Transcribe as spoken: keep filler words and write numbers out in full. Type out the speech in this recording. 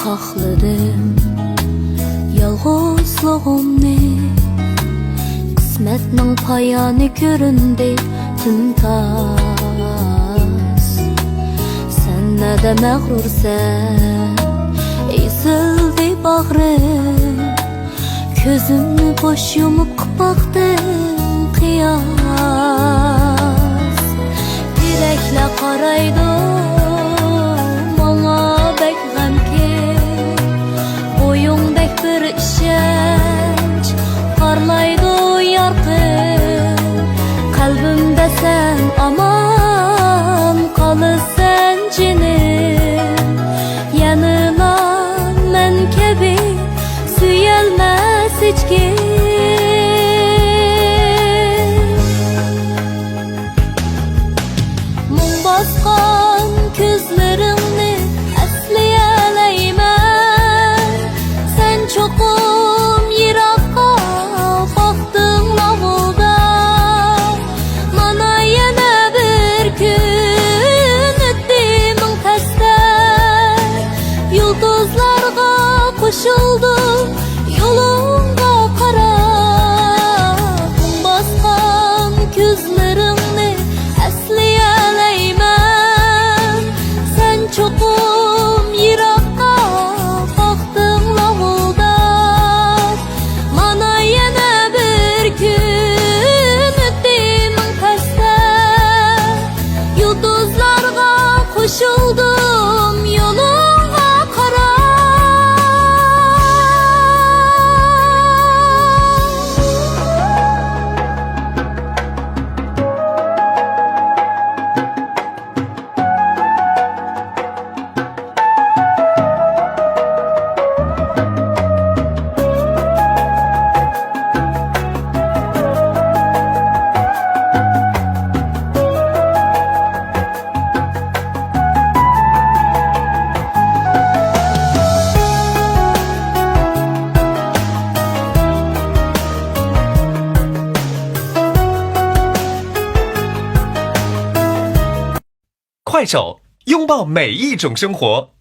ساقلىدىم يالغۇزلۇغۇمنى، قىسمەتنىڭ پايانى كۆرۈندى تىمتاس. سەن نەدە مەغرۇرسەن، ئېزىلدى باغرىم، كۆزۈمنى بوش يۇمۇپ باقتىم قىياس. تېرەكلەر قارايدۇ ماڭا بەك غەمكىن، بويۇڭدەك بىر ئىشەنچ پارلايدۇ يارقىن. قەلبىمدە سەن ئامان قالىسەن جېنىم، يەنىلا مەن كەبى سۆيەلمەس ھېچكىم. مۇڭ باسقان كۆزلىرىڭنى ئەسلىيەلەيمەن. سەن چوقۇم يىراققا باقتىڭ لاۋۇلداپ. مانا يەنە بىر كۈن ئۆتتى مىڭ تەستە. يۇلتۇزلارغا قوشۇلدۇم يولۇڭغا قاراپ. مۇڭ باسقان كۆزلىرىڭنى ئەسلىيەلەيمەن. سەن چوقۇم يىراققا باقتىڭ لاۋۇلداپ. مانا يەنە بىر كۈن ئۆتتى مىڭ تەستە. يۇلتۇزلارغا قوشۇلدۇم يولۇڭغا قاراپ. Kuaishou, 拥抱每一种生活。